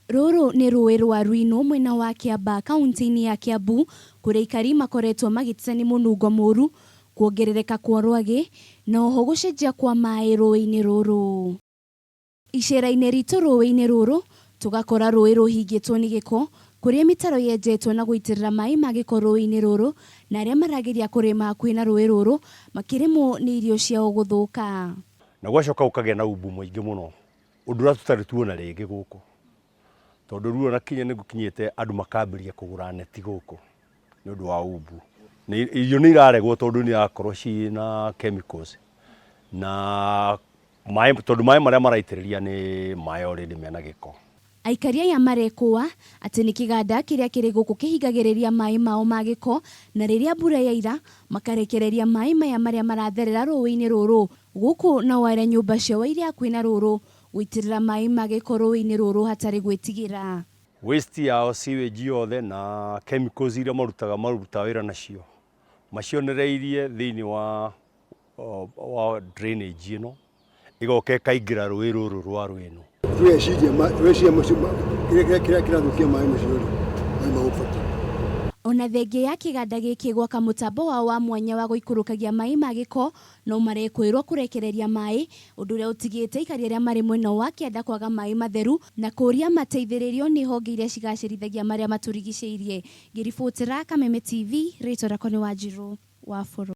Rũrũ nĩ rũĩ rwa Ruinũ mwena wa Kĩambaa kaunti-inĩ ya Kiambu kũrĩa aikari makoretwo magĩteta nĩ mũnungo mũru, kuongerereka kwa rwagĩ na oho gũcenjia kwa maĩ rũĩ-inĩ rũrũ. Icera-inĩ ritũ rũĩ-inĩ rũrũ tũgakora rũĩ rũhingĩtwo nĩ gĩko kũrĩa mĩtaro yenjetwo na gũitĩrĩra maĩ ma gĩko rũĩ-inĩ rũrũ na arĩa marageria kũrĩma hakuhĩ na rũĩ rũrũ makĩremwo nĩ irio ciao gũthũka. Na gwacoka gũkagĩa na umbu mũingĩ mũno, ũndũ ũrĩa tũtarĩ tuona rĩngĩ gũkũ, tondũ rĩu ona kinya nĩ gũkinyĩte andũ makambĩrĩria kũgũra neti gũkũ nĩ ũndũ wa umbu. Irio nĩ iraregwo tondũ nĩ irakorwo ciĩna chemicals na maĩ, tondũ maĩ marĩa maraitĩrĩria nĩ maĩ already mena gĩko. Aikari aya marekũa atĩ nĩ kĩganda kĩrĩa kĩrĩ gũkũ kĩhingagĩrĩria maĩ mao ma gĩko na rĩrĩa mbura yaira makarekereria maĩ maya marĩa maratherera rũĩ-inĩ rũrũ. Gũkũ nao arĩa nyũmba ciao irĩ hakuhĩ na rũrũ gũitĩrĩra maĩ ma gĩko rũĩ-inĩ rũrũ hatarĩ gwĩtigĩra. Waste yao sewage yothe na chemicals iria marutaga marutaga wĩra nacio macionereirie thĩinĩ wa wa drainage ĩno ĩgoka ĩkaingĩra rũĩ rũrũ rwa Rwĩnũ. Tũreciria tũreciria macio kĩrĩa kĩrĩa kĩrathũkia maĩ macio rĩ maĩ magũbata. Ona thengia ya kĩganda gĩkĩ gwaka mũtambo wao wa mwanya wa gũikũrũkagia maĩ ma gĩko no marekwĩrwo kũrekereria maĩ ũndũ ũrĩa ũtigĩte aikari arĩa marĩ mwena wa kĩanda kwaga maĩ matheru na kũria mateithĩrĩrio nĩ honge iria cigacĩrithagia marĩa matũrigicĩirie. Ngĩribotera Kameme TV, rĩtwa rĩakwa nĩ Wanjirũ wa Bũrũ.